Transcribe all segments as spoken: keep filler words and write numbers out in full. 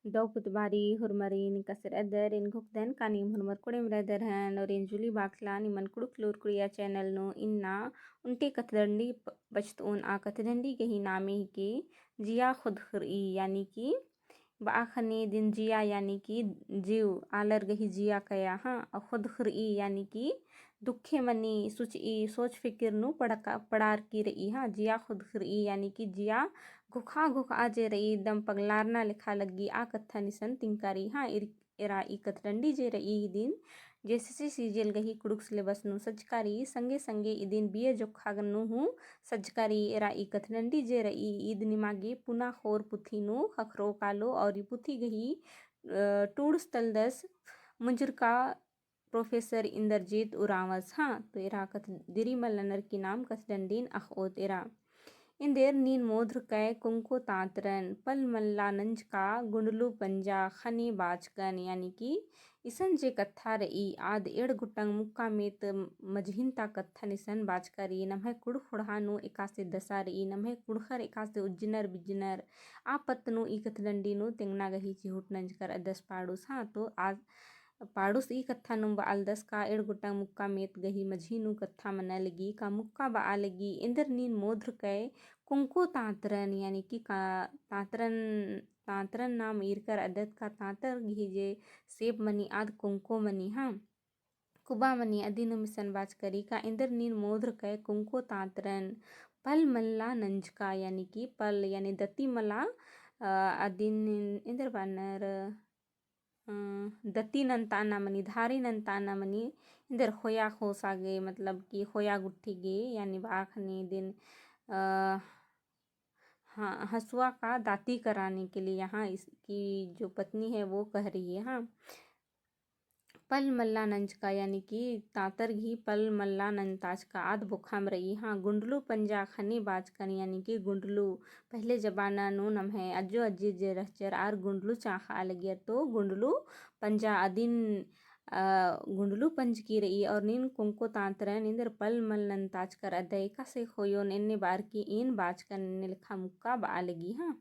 दव पुत बारी होरमारिन एकासे रअदर, एन घोखदन का नीम होरमर कोड़ेम रअदर हन, और एन जूली बाखला निमन कुँड़ुख़ लूरकुड़िया channel नू इन्ना उन्टे कथडंडी प-, बचतओन। आ कथडंडी गही नामे हिके जिया ख़ोदख़रई, यानी कि बआ ख़ने इदिन जिया यानी कि जीव, आलर गही जिया कया, हाँ, अ ख़ोदख़रई यानी कि दुखे मनी, सुचई, सोच फिकिर नू पड़का-, पड़ारकी रई, हाँ, जिया ख़ोदख़रई यानी कि जिया घोखा घोखा जे रई, एकदम पगलारना लेखा लग्गी, आ कत्थन इसन तिंका रई, हाँ, इर-, एरा ई कथडंडी जे रई इदिन JSSC CGL गही कुँड़ुख़ syllabus नू सज्जका रई, संगे संगे इदिन BA जोक्खा नू हूँ सज्जका रई। एरा ई कथडंडी जे रई ईद निमा गे पुना ख़ोर पुथी नू ख़क्खरओ कालो और ई पुथी गही, अ, टूड़स तलदस मुंजुरका professor इंद्रजीत उराँवस, हाँ, तो एरा कथदिरी मल्ला नरकी नाम कथडंडीन अख़ओत एरा। एन्देर नीन मोध्र कय कुंको तांतरन, पल मल्ला नंजका गुंडलू पंजा ख़ने बाचकन, यानी कि इसन जे कत्था रई, आद एंड़ गुट्टंग मुक्का मेत मझिन ता कत्थन इसन बाचका रई। नम्है कुँड़ुख़ ख़ोंड़हा नू एकासे दसा रई, नम्है कुँड़ुख़र एकासे उज्जनर बिज्जनर, आ पत्त नू ई कथडंडी नू तेंगना गही चिहुट नंजकर अदस पाड़ुस, हाँ, तो आ पाड़ुस ई कत्था नुम बआलदस का एंड़ गुट्टंग मुक्का मेत गही मझी नू कत्था मना लगी, का मुक्का बआ लगी, एन्देर नीन मोध्र कय कुंको तांतरन, यानी कि का तांतरन, तांतरन नाम ईरकर अदत का तांतर गही जे सेब मनी आद कुंको मनी, हाँ, कुबा मनी अदिनुम इसन बाचका रई का एन्देर नीन मोध्र कय कुंको तांतरन, पल मल्ला नंजका, यानी कि पल, यानी दती मला, अ, अदिन एन्देर बअनर, अ, दती नन्ताना मनी, धारी नन्ताना मनी, एन्देर ख़ोया ख़ोसा गे, मतलब कि ख़ोया गुट्ठी गे, यानी बआ ख़ने इदिन, अ, हाँ, हँसुआ का दाती कराने के लिए यहाँ इसकी जो पत्नी है वो कह रही है, हाँ। पल मल्ला नंजका, यानी कि तांतर गही पल मल्ला नन्ताचका आद बोखाम रई, हाँ। गुंडलू पंजा ख़ने बाचकन, यानी कि गुंडलू पहले जमाना नू नम्है अज्जो अज्जी जे रहचर आर गुंडलू चाँख़ा लगियर तो गुंडलू पंजा अदिन, अ, गुंडलू पंजकी रई और नीन कुंको तांतरन एन्देर पल मल नन्ताचकर अदय एकासे ख़ोयोन एन्ने बअर की एन बाचकन एन्ने लेखा मुक्का बआ लगी, हाँ।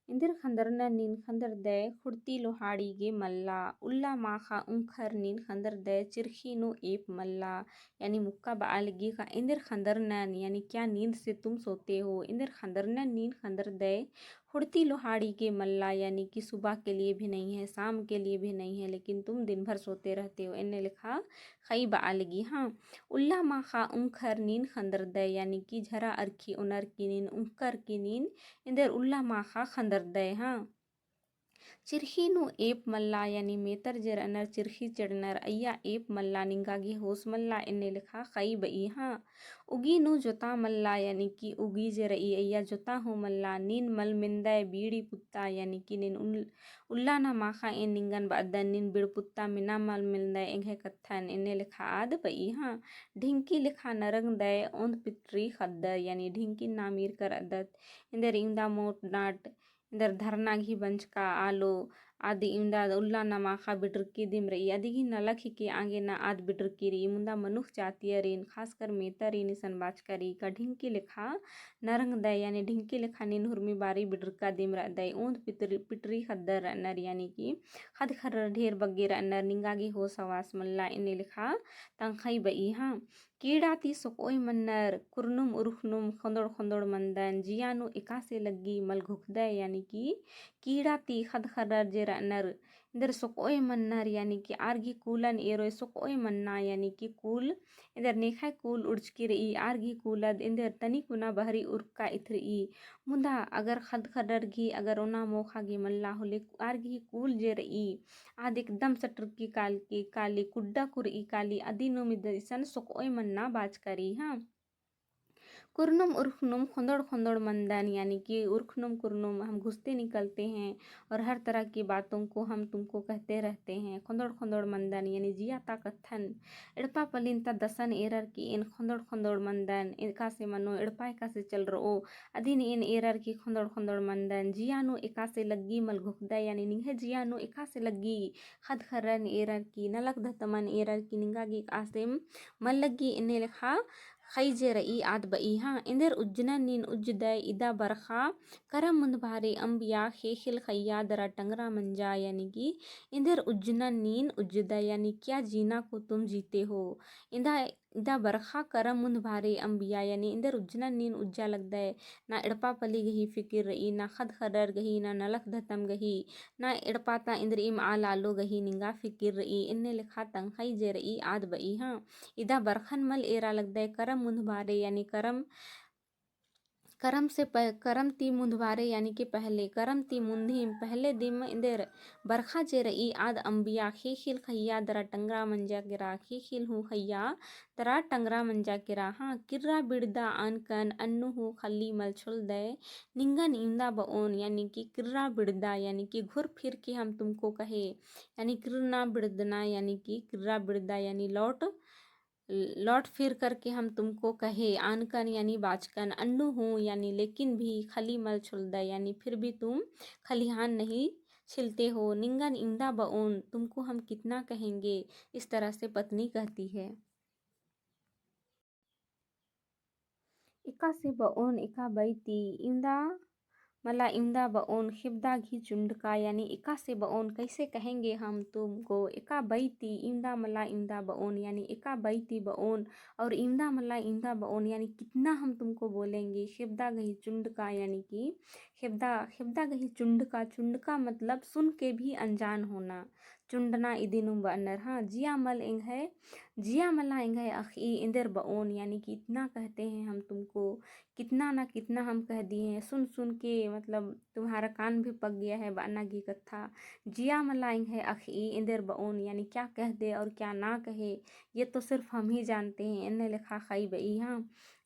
एन्देर ख़न्दरनन नीन ख़न्दरदय ख़ुड़ती लोहाड़ी गे मल्ला, उल्ला माख़ा उंखर नीन ख़न्दरदय चिरखी नू एप मल्ला, यानी मुक्का बआ लगी का एन्देर ख़न्दरनन, यानी क्या नींद से तुम सोते हो, एन्देर ख़न्दरनन नीन ख़न्दरदय ख़ुड़ती लोहाड़ी गे मल्ला, यानी कि सुबह के लिए भी नहीं है, शाम के लिए भी नहीं है, लेकिन तुम दिन भर सोते रहते हो, एन्ने लेखा ख़ई बआ लगी, हाँ। उल्ला माख़ा उंखर नीन ख़न्दरदय, यानी कि झरा अरखी ओनर की नीन उंखर की नीन एन्देर उल्ला माख़ा ख़न्दरदय, हाँ। चिरखी नू एप मल्ला, यानी मेतर जे रअनर चिरखी चेड़नर अइय्या एप मल्ला, निंगा गे होस मल्ला, एन्ने लेखा ख़ई बई, हाँ। उगी नू जोता मल्ला, यानी कि उगी जे रई अइय्या जोता हूँ मल्ला, नीन मल मेन्दय बीड़ी पुत्ता, यानी कि नीन उल-, उल्ला ना माख़ा एन निंगन बअदन नीन बीड़ पुत्ता मेना मल मेन्दय एंग्है कत्थन, एन्ने लेखा आद बई, हाँ। ढिंकी लेखा नरंगदय ओन्द पिटरी ख़द्दर, यानी ढिंकी नाम ईरकर अदत, एन्देर इवंदा मोट डाट, एन्देर धरना गही बंचका आलो, आद इवंदा उल्ला ना माख़ा बिटरकी दिम रई, अदी गही नलख हिके आंगे ना आद बिटरकी रई, मुन्दा मनुख जातियरिन, खासकर मेतरिन इसन बाचका रई का ढिंकी लेखा नरंगदय, यानी ढिंकी लेखा नीन हुरमी बारी बिटरका दिम रअदय, ओन्द पिटरी, पिटरी ख़द्दर रअनर, यानी कि ख़द्द ख़र्रर ढेर बग्गे रअनर, निंगा गे होस हवास मल्ला, एन्ने लेखा तंग्है बई, हाँ। कीड़ा ती सोकओय मन्नर, कुरनुम उरखनुम ख़ोंदोड़ ख़ोंदोड़ मन्दन, जिया नू एकासे लग्गी मल घोखदय, यानी कि कीड़ा ती ख़द्द ख़र्रर जे रअनर, एन्देर सोकओय मन्नर, यानी कि आर गही कूलन एरोय सोकओय मन्ना, यानी कि कूल, एन्देर नेखय कूल उड़चकी रई, आर गही कूलद एन्देर तनी कुना बहरी उरखका इथरई। मुदा अगर ख़द्द ख़र्रर गही अगर ओना मोख़ा गे मल्ला होले, आर गही कूल जे रई, आद एकदम सटरकी कालकी काली, कुड्डा कुरई काली, अदिनुम इद-, इसन सोकओय मन्ना बाचका रई, हाँ। कुरनुम उरखनुम ख़ोंदोड़ ख़ोंदोड़ मन्दन, यानी कि उरखनुम कुरनुम हम घुसते निकलते हैं और हर तरह की बातों को हम तुमको कहते रहते हैं। ख़ोंदोड़ ख़ोंदोड़ मन्दन, यानी जिया ता कत्थन, एड़पा पलिन ता दसन एरर की एन ख़ोंदोड़ ख़ोंदोड़ मन्दन, एकासे मनो एड़पा एकासे चलरओ, अदिन एन एरर की ख़ोंदोड़ ख़ोंदोड़ मन्दन, जिया नू एकासे लग्गी मल घोखदय, यानी निंग्है जिया नू एकासे लग्गी, ख़द्द ख़र्रन एरर की, नलख धतमन एरर की, निंगा गे एकासे मल लग्गी, एन्ने लेखा ख़ई जे र'ई आद ब'ई हाँ। एन्देर उज्जनन नीन उज्जदय इदा बरखा करम मुन्ध भारे अम्बिया ख़ेख़ेल ख़इया दरा टंगरा मंजा, यानी कि एन्देर उज्जनन नीन उज्जदय, यानी क्या जीना को तुम जीते हो। इदा, इदा बरखा करम मुन्ध भारे अम्बिया, यानी एन्देर उज्जनन नीन उज्जा लगदय। ना एड़पा पली गही फिकिर र'ई, ना ख़द्द ख़र्रर गही, ना नलख धतम गही, ना एड़पा ता एन्देर'इम आल आलो गही निंगा फिकिर र'ई, एन्ने लेखा तंग्है जे र'ई आद ब'ई हाँ। इदा बरखन मल एरा लगदय करम मुन्ध भारे, यानी करम, करम से प-, करम ती मुन्ध भारे, यानी कि पहले, करम ती मुन्धिम पहले दिम एन्देर बरखा जे र'ई आद अम्बिया ख़ेख़ेल ख़इया दरा टंगरा मंजा केरा, ख़ेख़ेल हूँ ख़इया दरा टंगरा मंजा केरा हाँ। किर्रा बिड़दा आनकन अन्नु हूँ ख़ल्ली मल छोलदय, निंगन इवंदा ब'ओन, यानी कि किर्रा बिड़दा, यानी कि घुर फिर के हम तुमको कहे, यानी किर्रना बिड़दना, यानी कि किर्रा बिड़दा, यानी लौट, लौट फिर करके हम तुमको कहे, आनकन यानी बाचकन, अन्नु हूँ यानी लेकिन भी, ख़ल्ली मल छोलदय यानी फिर भी तुम खलिहान नहीं छिलते हो, निंगन इवंदा ब'ओन, तुमको हम कितना कहेंगे, इस तरह से पत्नी कहती है। एकासे ब'ओन एका बई ती इवंदा मला इवंदा ब'ओन, ख़ेबदा गही चुंडका, यानी एकासे ब'ओन, कैसे कहेंगे हम तुमको, एका बई ती इवंदा मला इवंदा ब'ओन, यानी एका बई ती ब'ओन और इवंदा मला इवंदा ब'ओन, यानी कितना हम तुमको बोलेंगे। ख़ेबदा गही चुंडका, यानी कि ख़ेबदा, ख़ेबदा गही चुंडका, चुंडका मतलब सुन के भी अनजान होना। चुंडना इदिनुम ब'अनर, हाँ, जिया मल एंग्है, जिया मला एंग्है अख़'ई एन्देर ब'ओन, यानी कि इतना कहते हैं हम तुमको, कितना ना कितना हम कह दिए हैं, सुन सुन के, मतलब, तुम्हारा कान भी पक गया है ब'अना गही कत्था। जिया मला एंग्है अख़'ई एन्देर ब'ओन, यानी क्या कह दे और क्या ना कहे, ये तो सिर्फ हम ही जानते हैं, एन्ने लेखा ख़ई ब'ई, हाँ।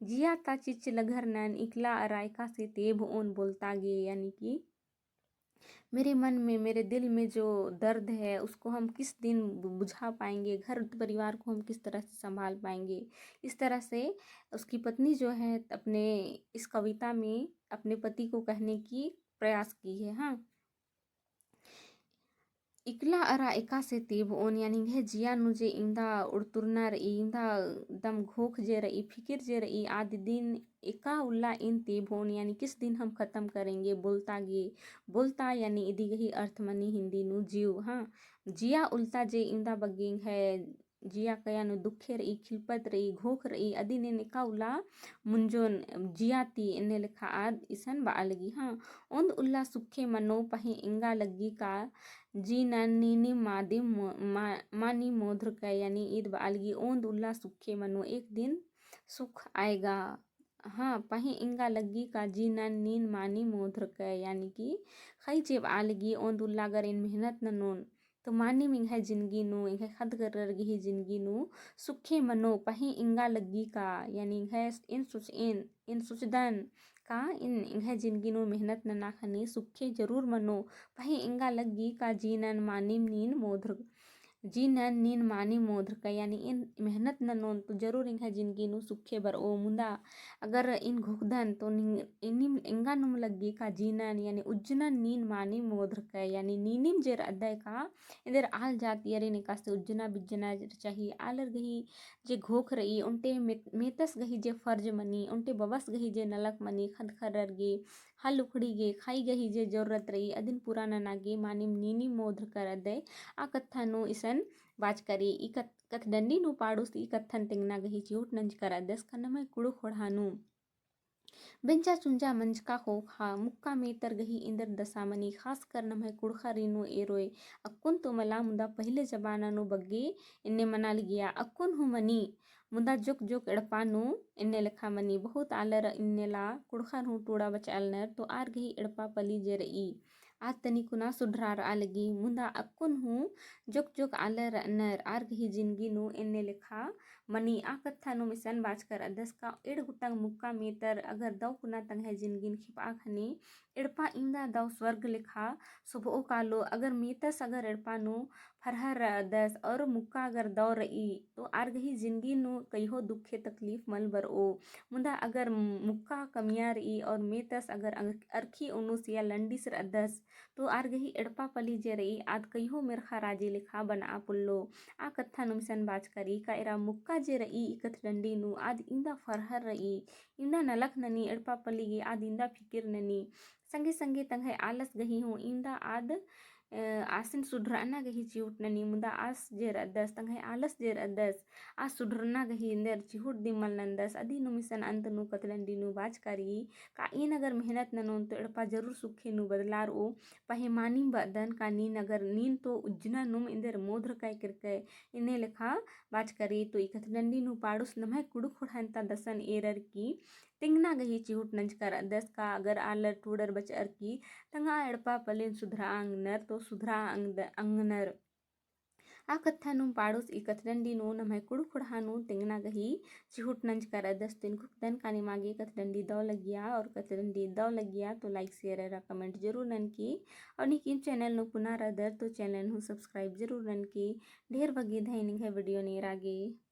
जिया ता चिच्च लघर नन, इकला अरा एकासे तेभ'ओन बोलता गे, यानी कि मेरे मन में, मेरे दिल में जो दर्द है, उसको हम किस दिन बु-, बुझा पाएंगे, घर परिवार को हम किस तरह से संभाल पाएंगे। इस तरह से उसकी पत्नी जो है, अपने इस कविता में अपने पति को कहने की प्रयास की है। हाँ, इकला अरा एकासे तेभ'ओन, यानी एंग्है जिया नू जे इवंदा उड़तुरना र'ई, इवंदा दम घोख जे र'ई, फिकिर जे र'ई, आद दिन एका उल्ला एन तेभ'ओन, यानी किस दिन हम खतम करेंगे, बोलता गे, बोलता यानी इदी गही अर्थ मनी हिन्दी नू जीव, हाँ। जिया उल्ता जे इवंदा बग्गे एंग्है जिया कया नू दुखे र'ई, खिलपत र'ई, घोख र'ई, अदिन एन एका उल्ला मुंजोन जिया ती, एन्ने लेखा आद इसन ब'आ लगी, हाँ। ओन्द उल्ला सुखे मनो, पहें एंगा लग्गी का जीनन नीनिम मादिम मो-, मा-, मानिम मोधरकय, यानी ईद ब'आ लगी ओन्द उल्ला सुखे मनो, एक दिन सुख आएगा। हाँ, पहें एंगा लग्गी का जीनन नीन मानिम मोधरकय, यानी कि ख़ई जे ब'आ लगी ओन्द उल्ला अगर एन मेहनत ननोन, तो मानिम एंग्है जिनगी नू, एंग्है ख़द्द ख़र्रर गही जिनगी नू सुखे मनो, पहें एंगा लग्गी का, यानी एंग्है एन सोच, एन, एन सोचदन का एन एंग्है जिनगी नू मेहनत नना ख़ने सुखे जरूर मनो, पहें एंगा लग्गी का जीनन मानिम नीन मोधर, जीनन नीन मानिम मोधरकय, यानी एन मेहनत ननोन तो जरूर एंग्है जिनगी नू सुखे बर'ओ, मुदा अगर एन घोखदन तो निंग-, एनिम, एंगा नुम लग्गी का जीनन, यानी उज्जनन नीन मानिम मोधरकय, यानी नीनिम जे र'अदय का, एन्देर आल जातियरिन एकासे उज्जना बिज्जना चाही, आलर गही जे घोख र'ई, ओन्टे मे-, मेतस गही जे फर्ज मनी, ओन्टे बबस गही जे नलख मनी, ख़द्द ख़र्रर गे, हल उखड़ी गे, ख़ई गही जे जरूरत र'ई, अदिन पूरा नना गे मानिम नीनिम मोधरकर अदय, आ कत्था नू इसन बाचका र'ई। ई कत-, कथडंडी नू पाड़ुस ई कत्थन तेंगना गही चिहुट नंजकर अदस का नम्है कुँड़ुख़ ख़ोंड़हा नू बेंजा चुंजा मंजका ख़ोख़ा, मुक्का मेतर गही एन्देर दसा मनी, ख़ासकर नम्है कुँड़ुख़ारी नू एरोय अक्कुन तो मला, मुदा पहिले जमाना नू बग्गे एन्ने मना लगिया, अक्कुन हूँ मनी, मुदा जोक जोक एड़पा नू एन्ने लेखा मनी। बहुत आलर एन्ने ला कुँड़ुख़र हूँ टूड़ा बच'आलनर, तो आर गही एड़पा पली जे र'ई आद तनी कुना सुधरार'आ लगी, मुदा अक्कुन हूँ जोक जोक आलर र'अनर, आर गही जिनगी नू एन्ने लेखा मनी। आ कत्था नुम इसन बाचकर अदस का एंड़ गुटंग मुक्का मेतर अगर दौ कुना तंग्है जिनगिन खेप'आ ख़ने एड़पा इवंदा दौ स्वर्ग लेखा सोभ'ओ कालो। अगर मेतस अगर एड़पा नू फरहर र'अदस और मुक्का अगर दौ र'ई तो आर गही जिनगी नू कइहो दुखे तकलीफ मल बर'ओ। मुदा अगर मुक्का कमिया र'ई और मेतस अगर अर-, अरखी ओनुस या लंडिस र'अदस तो आर गही एड़पा पली जे र'ई आद कइहो मेर्ख़ा राजी लेखा बन'आ पोल्लो। आ कत्था नुम इसन बाचका र'ई का एरा मुक्का जे रई ई कथडंडी नू आद इन्दा फरहर रई, इन्दा नलख ननी एड़पा पल्ली गे आद इन्दा फिकिर ननी। संगे संगे तंग्है आलस गही हूँ इन्दा आद, अ, आसिन सुधरना गही चिहुट ननी, मुदा आस जे रअदस, तंग्है आलस जे रअदस, आस सुधरना गही एन्देर चिहुट दिम मल नन्दस। अदिनुम इसन अन्त नू कथडंडी नू बाचका रई, का ईन अगर मेहनत ननोन तो एड़पा जरूर सुखे नू बदलारओ। पहें मानिम बअदन का नीन अगर नीन तो उज्जना नुम एन्देर मोधरकय केरकय, इन्ने लेखा बाचका रई। तो ई कथडंडी नू पाड़ुस नम्है कुँड़ुख़ ख़ोंड़हा ता दसन एरर की तेंगना गही चिहुट नंजका रअदस का अगर आलर टूड़र बचअर की तंगआ एड़पा पल्लेन सुधरआ अंगनर तो सुधरआ अंगद-, अंगनर। आ कत्था नुम पाड़ुस ई कथडंडी नू नम्है कुँड़ुख़ ख़ोंड़हा नू तेंगना गही चिहुट नंजका रअदस। तो एन कुकदन का निमा गे कथडंडी दव लगिया और कथडंडी दव लगिया तो like, share अरा comment जरूर ननकी। और नीकिम channel नू पुना रअदर तो channel हूँ subscribe जरूर ननकी। ढेर बग्गे धई निंग्है video नू एरा गे।